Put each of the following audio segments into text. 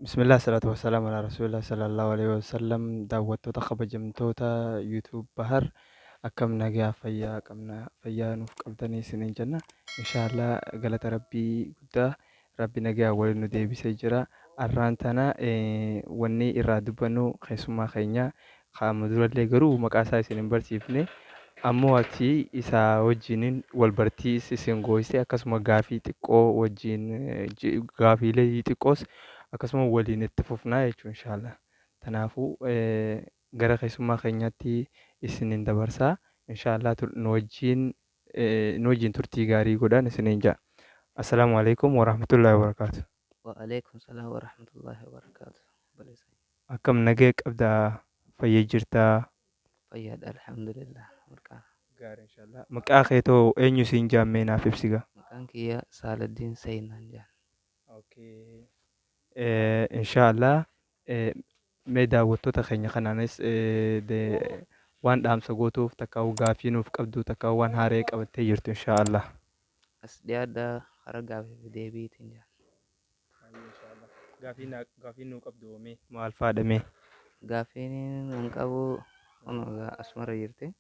Bismillah salaatu wassalaam ala rasuulillah sallallahu alaihi wasallam. Daawwattoota kabajamtoota YouTube Bahar, akkam nagaa fayyaa qabna, fayyaa nuuf qabdanii isiniin jenna. Inshaallah galata Rabbii guddaa, Rabbi nagaa waliin nu deebisee jira. Arraan tana wanni irraa dubbannu keessummaa keenya qaama durallee garuu maqaa isaa isin hin barsiifne, ammoo ati isaa wajjiniin wal bartii isin gooyse, akkasuma gaafii xiqqoo wajjin gaafiilee xiqqoos akkasuma waliin itti fufnaa jechuun inshaallah. Kanaafuu gara keessummaa keenyaatti isinin dabarsaa. Inshaallah nu wajjin turtii gaarii godhaan isiniin jedha. Assalaamu alaikum warahmatullahi wabarakaatu. Wa'alaikum salaam warahmatullahi wabarakatuh. Obboleessa. Akkam nagee qabdaa, fayyee jirtaa? Fayyaadha, alhamdulillah. Maqaa. Gaarii inshaallah. Maqaa keetoo eenyu siin jaammee naaf ibsiga? Maqaan kiyya Saaladdiin Seenaan jedhama. Okay. Inshaallah mee daawwattoota keenya kanaanis waan dhaamsa gootuuf takka gaafii nuuf qabdu, takka waan haaree qabattee jirtu inshaallah. As dhiyaadhaa karaa gaafii fi deebiitiin jedhama. Gaafii nuu qabdu mee maal faadha mee? Gaafiin an qabu kunoo asumarra jirti.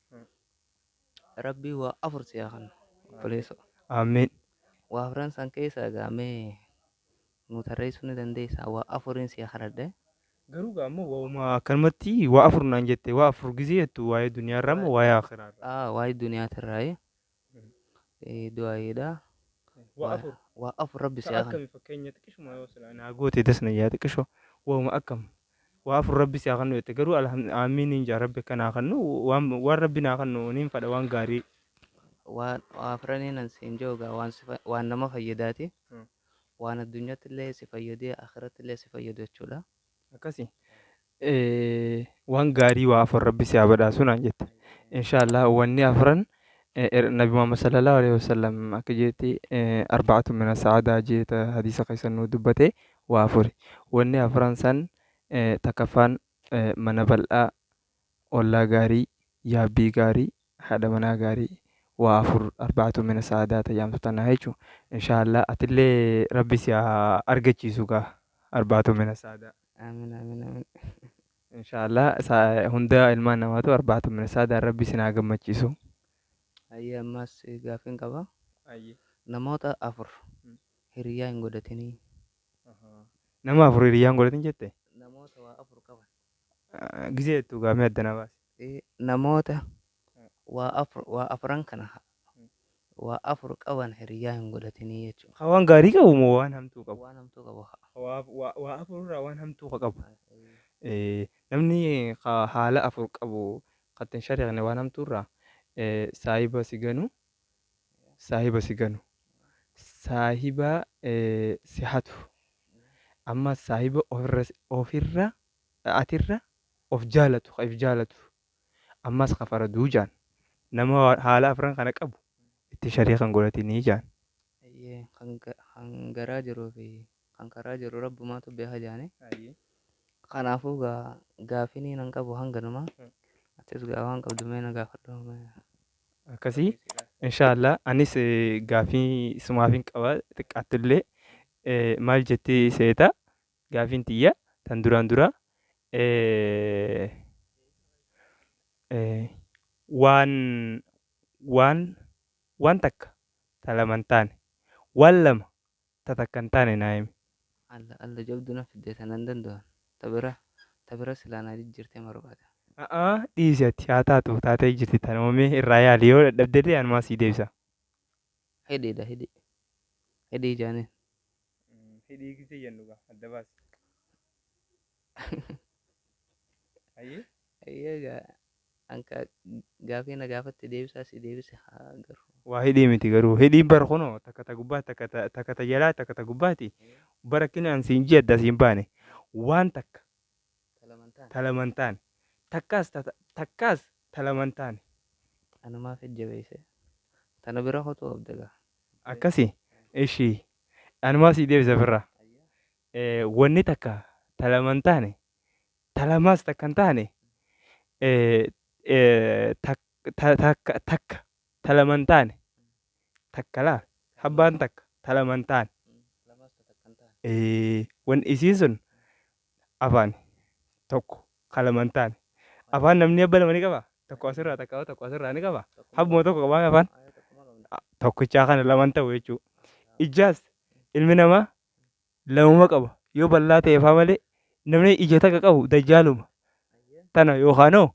Rabbii waa afur si haa kennu, obboleessa. Amiin. Waa afran san keessaa gaamee nu tarreessuu ni dandeessaa? Waa afuriin si kadhadhe. Garuu gaa ammoo waa'uma akkanumatti waa afur naan jette, waa afur gizee jettu waa'ee duniyaarraa moo waa'ee akhiraarraa? Aa, waa'ee duniyaatirraayi. Du'aayiidha. Waa afur. Waa afur Rabbi si Ta haa kennu. Akkami fakkeenya xiqqishuma yoo sila naa goote das na yaa xiqqisho waa'uma akkam waa afur Rabbi si haa kennu jette, garuu amiin hin jaa, Rabbi akka naa kennu, waan Rabbi naa kennu niin fadha, waan gaarii. Waan waa afraniin an siin jiru gaa waan si waan nama fayyadaati. Waan addunyaatti illee si fayyadee akhiratti illee si fayyadu jechuudha. Akkasi. Waan gaarii waa afur Rabbi si haa badhaasu naan jette. Inshaallah wanni afran Nabi Muhammad sallallahu alaihi wasallam akka jeetti arba'atu mina sa'aadaa jeeta hadiisa keessa nuu dubbate waa afuri. Wanni afran san takkaffaan mana bal'aa, ollaa gaarii, yaabbii gaarii, haadha manaa gaarii, waa afur arba'atu mina sa'aadaa tajaamtu tanaa jechuudha. Inshaallah atillee Rabbi si haa argachiisu gaa arba'atu mina sa'aadaa. Amiin, amiin, amiin. Inshaallah hunda ilmaan namaatu arba'atu mina sa'aadaa Rabbi isin haa gammachiisu. Hayyee, ammas gaafiin qaba. Namoota afur hiriyaa hin godhatinii. Nama afur hiriyyaan godhatin jette? Namoota waa afur qaban. Gizee jettu gaafii adda na baase. Namoota waa afur, waa afran kana, waa afur qaban hiriyaa hin godhatinii jechuudha. Ka waan gaarii qabu moo waan hamtuu qabu? Waan hamtuu qabu. Waa afur irraa waan hamtuu ka qabu. Namni ka haala afur qabu kan hin shari'anne waan hamtuu irraa saahiba si ganu, saahiba si ganu, saahiba si hatu, amma saahiba ofirra atirra of jaalatu, ka if jaalatu, ammas ka faraduu jaan, nama haala afran kana qabu itti shari'a godhatinii jaan. Hayyee, kan garaa jiruu fi kan karaa jiru Rabbumaatu beeka jaani. Kanaafuu gaa gaafiin nan qabu hanganuma. Atis gaa waan qabdu mee na gaafadhu mee. Akkasii inshaallah anis gaafii sumaafin qaba xiqqaattillee. Maal jettee seeta gaafiin tiyya tan duraan dura waan takka ta lama hin taane, waan lama ta takka hin taane naa himi. Alla alla, jabduu na fidde, tanan danda'an. Ta bira silaa naa jijjiirtee barbaada. A'aa, dhiisi, ati haa taatu, taatee jirti tan uumee irraa yaali, yoo dadhabdellee anumaa sii deebisa. Hidhiidha, hidhi. Hidhii jaaniin. Hidhii gisee jennu gaa adda baasi. Ayyee. Ayyee, gaa anka gaafii na gaafatte deebisaa si deebise haa garuu. Waa hidhii miti garuu, hidhiin bara kunoo takka ta gubbaa, takka ta jalaa, takka ta gubbaati. Bara kinaan siin jii adda siin baane, waan takka Ta lama hin taane. Ta lama hin taane, takkaas ta lama hin taane. Anumaaf jajjabeesse. Tana bira kotuu qabda gaa. Akkasi ishii anumaa sii deebisa firraa. Wanni takka ta lama hin taane, ta lamaas takka hin taane, takka takka ta lama hin taane, takka laa habbaan takka ta lama hin taane. Lamaas ta takka hin taane. Wanni isiin sun Afaan tokko ka lama hin taane. Afaan namni abba lama ni qabaa? Tokko asirraa takka tokko asirraa ni qabaa? Habbuma tokko qabaa afaan? Tokkichaa kana lama hin ta'u jechuudha. Ijaas ilmi namaa lamuma qaba. Yoo bal'aa ta'e faa malee namni ija takka qabu dajjaaluma. Tana yookaanoo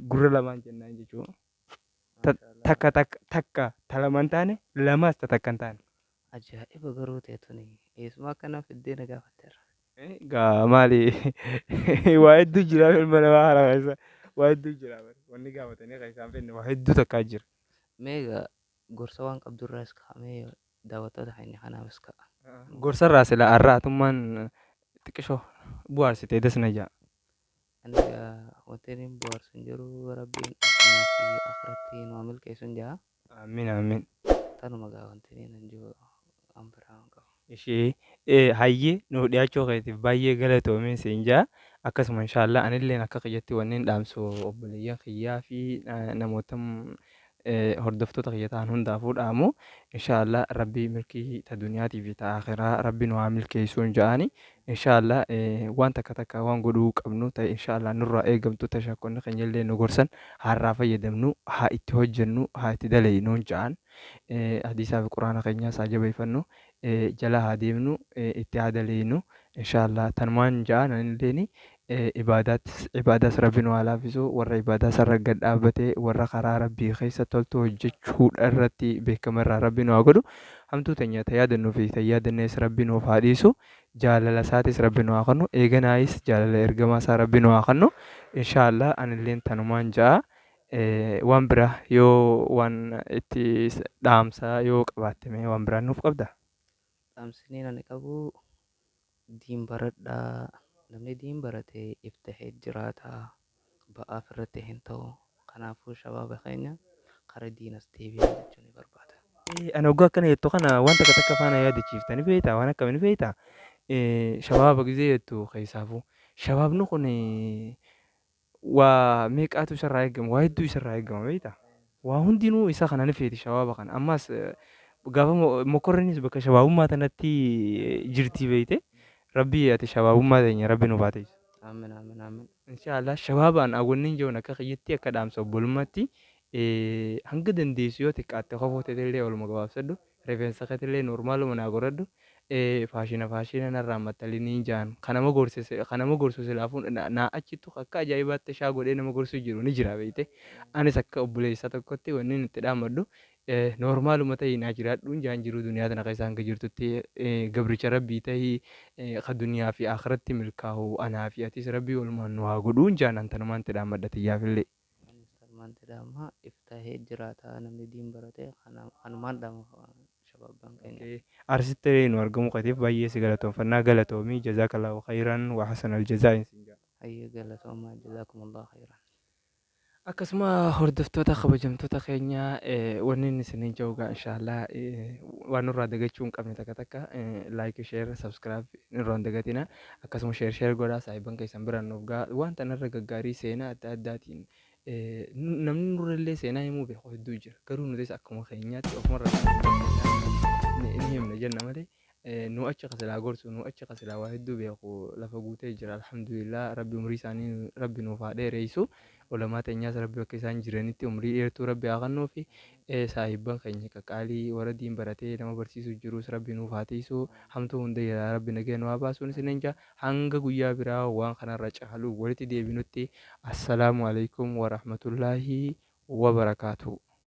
gurra lamaan jennaan jechuudha. Takka takka takka ta lama hin taane lamaas ta takka hin taane. Ajaa'iba garuu ta'e tuni eessumaa akkana fiddee na gaafatteerra. Egaa maali waa hedduu jira ilma namaa kana keessa waa hedduu jira wanni gaafatanii kan isaan fedhan waa hedduu takkaa jira. Mee egaa gorsa waan qabdurraas kaa'amee daawwattoota keenya kanaafis ka'a. Gorsarraa sila har'aatummaan xiqqishoo bu'aarsitee das na ja'a. Ani egaa wanti inni bu'aarsu hin jiru rabbiin addunyaa fi akhiratti nu haa milkeessu hin ja'a. Amiin amiin. Tanuma egaa wanti inni hin jiru an biraa hin qabu. Ishee hayyee nuuf dhiyaachuu keetiif baay'ee galatoomii siin ja'a. Akkasuma inshaallah anilleen akka kiyyatti wanneen dhaamsu obboleeyyan kiyyaa fi namoota hordoftoota kiyya ta'an hundaafuu dhaamu. Inshaallah rabbi milkii ta duniyaatii fi ta akhiraa rabbi nu haa milkeessuun ja'ani. Inshaallah waan takka takka waan godhuu qabnu ta'e inshaallah nurraa eegamtu tashakkonni keenya illee nu gorsan har'aa fayyadamnu haa itti hojjennu haa itti dalaynuun ja'an. Hadiisaa fi quraana keenyaas haa jabeeffannu jala haa deemnu itti haa dalaynu inshaallah tanumaan ja'an anilleeni ibaadaas rabbi nu haa laaffisu warra ibaadaa sarara gad dhaabbatee warra karaa rabbii keessa toltu hojjechuudha irratti beekama irraa rabbi nu haa godhu hamtuu teenya ta yaadannuu fi ta yaadannees rabbi nuuf haa dhiisu jaalala isaatis rabbi nu haa kennu eeganaayis jaalala ergamaa isaa rabbi nu haa kennu inshaallah anilleen tanumaan ja'a. Waan biraa yoo waan itti dhaamsa yoo qabaatte mee waan biraa nuuf qabda? Dhaamsiniin ani qabu diin baradhaa namni diin barate iftahee jiraata ba'aaf irratti hin ta'u kanaafuu shabaaba keenya kara diinas deebi'aa jechuun ni barbaada. Ani waggaa akkana jettu kana waan takka takka faana yaadachiifta ni beektaa waan akkamii ni beektaa? Shabaaba gizee jettu keessaafuu shabaabni kun waa meeqaatu isarraa eegama waa hedduu isarraa eegama beektaa? Waa hundinuu isa kana ni feeti shabaaba kana ammas gaafa mokorrinis bakka shabaabummaa tanatti jirti beekte rabbii ati shabaabummaa teenya rabbi nu baateessu. Amiin amiin amiin. Inshaallah shabaabaan hawwanni jiruun akka kiyyatti akka dhaamsa obbolummaatti hanga dandeessu yoo xiqqaatte kofoo teetillee oluma gabaabsadhu rifeensa keetillee noormaaluma naa godhadhu faashina faashina narraa maxxaliniin jaan kanama gorsise kanama gorsu silaafuu naa achittu akka ajaa'ibaatti shaa godhee nama gorsuu jiru ni jira beekte anis akka obboleessa tokkotti wanni itti dhaammadhu noormaaluma ta'ii naa jiraadhuun jaan jiru duniyaa tana keessa hanga jirtutti gabricha rabbii ta'ii ka duniyaa fi akhiratti milkaa'u anaa fi atis rabbii walumaan nu haa godhuun jaan antanumaan itti dhaammadha xiyyaafillee. Anis tanumaan dhaama iftahee jiraata namni diin barate kanumaan dhaama shabaabban keenya. Arsitti nu argamu keetiif baay'ee si galatoomfannaa galatoomii jazaakallahu khayran wa hasanal jazaa. Hayyee galatoomaa jazaakumullahu khayran. Akkasuma hordoftoota kabajamtoota keenya wanni inni isiniin jiru egaa inshaallah waan nurraa dagachuu hin qabne takka takka like share subscribe nurraa hin dagatina akkasuma share share godhaa saahiban keessan biraan nuuf gahaa waan tanarra gaggaarii seenaa adda addaatiin namni nurrallee seenaa himuu beeku hedduu jira garuu nutis akkuma keenyaatti ofumarraa ni himna jenna malee nu achi kasilaa gorsu nu achi kasilaa waa hedduu beeku lafa guutee jira alhamdulillah rabbi umrii isaanii rabbi nuuf haa dheeressu ulamaa teenyaas rabbi bakka isaan jiranitti umrii dheertuu rabbi haa kennuu fi saahibban keenya qaqqaalii warra diin baratee nama barsiisuu jirus rabbi nuuf haa tiisu hamtuu hunda jalaa rabbi nagaya nu haa baasuun isiniin jaa hanga guyyaa biraa waan kanarra caalu walitti deebinutti assalaamu alaikum warahmatullaahi wabarakaatuh.